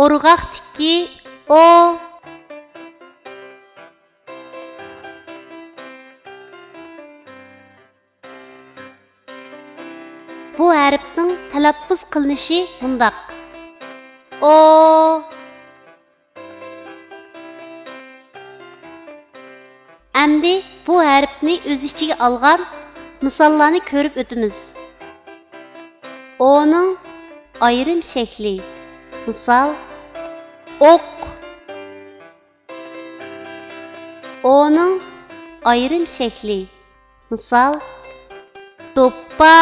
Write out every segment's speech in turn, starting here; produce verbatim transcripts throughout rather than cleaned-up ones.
ئورغاقتىكى ئو. بۇ ھەرپنىڭ تەلەپپۇز قىلىنىشى مۇنداق: ئو. ئەمدى بۇ ھەرپنى ئۆز ئىچىگە ئالغان مىساللارنى كۆرۈپ ئۆتىمىز. ئونىڭ ئايرىم شەكلى. مىسال، ئوق. ئونىڭ ئايرىم شەكلى. مىسال، دوپپا.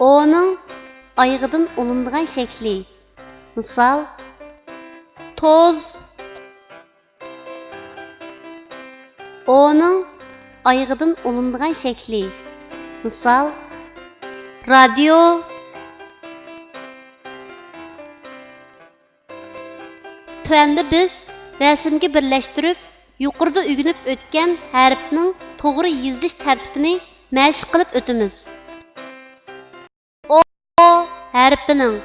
ئونىڭ ئايىغىدىن ئۇلىنىدىغان شەكلى. مىسال، توز. ئونىڭ ئايىغىدىن ئۇلىنىدىغان شەكلى. مىسال، رادىيو. تۆۋەندە بىز رەسىمگە بىرلەشتۈرۈپ، يۇقىرىدا ئۆگىنىپ ئۆتكەن ھەرپنىڭ توغرا يېزىلىش تەرتىپىنى مەشىق قىلىپ ئۆتىمىز. ئو ھەرپىنىڭ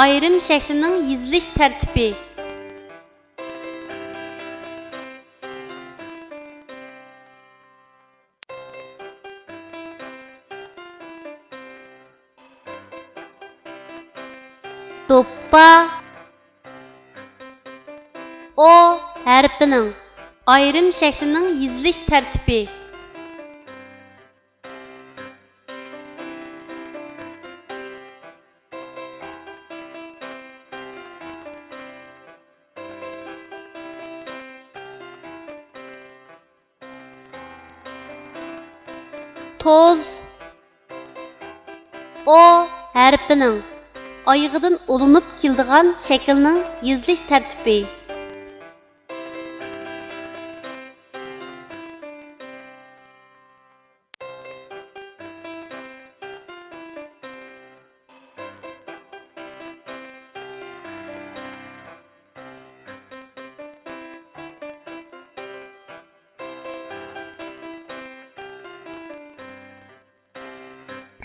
ئايرىم شەكلىنىڭ يېزىلىش تەرتىپى. دوپپا. ئو ھەرپىنىڭ ئايرىم شەكلىنىڭ يېزىلىش تەرتىپى. توز. ئو ھەرپىنىڭ ئايىغىدىن ئۇلىنىپ كېلىدىغان شەكىلنىڭ يېزىلىش تەرتىپى.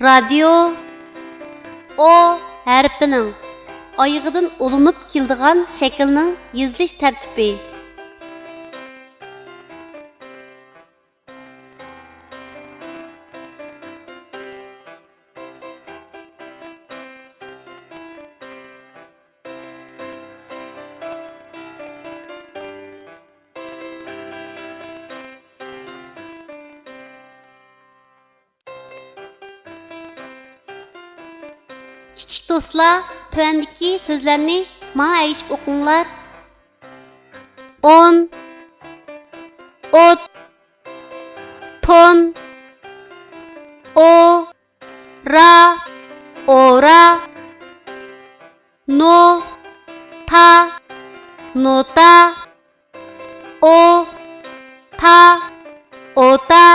رادىيو. ئو ھەرپىنىڭ ئايىغىدىن ئۇلىنىپ كېلىدىغان شەكىلنىڭ يېزىلىش تەرتىپى. كىچىك دوستلار، تۆۋەندىكى سۆزلەرنى ماڭا ئەگىشىپ ئوقۇڭلار. ئون، ئوت، تون، ئو، را، ئورا، نو، تا، نوتا، ئو، تا، ئوتا.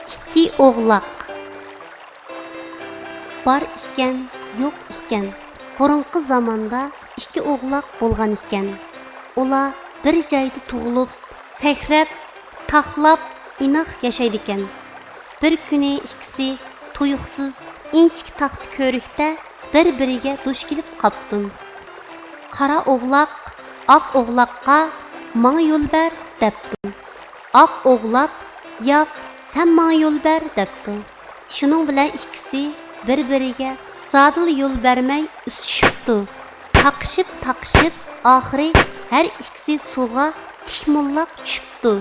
ئىككى ئوغلاق. بار ئىكەن، يوق ئىكەن. بۇرۇنقى زاماندا ئىككى ئوغلاق بولغان ئىكەن. ئۇلار بىر جايدا تۇغۇلۇپ، سەكرەپ، تاقلاپ، ئىناق ياشايدىكەن. بىر كۈنى ئىككىسى تۇيۇقسىز ئىنچىكە تاختا كۆرۈكتە بىر-بىرىگە دۇچ كېلىپ قاپتۇ. قارا ئوغلاق ئاق ئوغلاققا، «ماڭا يول بەر» دەپتۇ. ئاق ئوغلاق، «ياق، سەن ماڭا يول بەر» دەپتۇ. شۇنىڭ بىلەن ئىككىسى بىر-بىرىگە زادىلا يول بەرمەي ئۈزۈشۈپتۇ. تاقىشىپ، تاقىشىپ، ئاخىرى ھەر ئىككىسى سۇغا تىك موللاق چۈشۈپتۇ.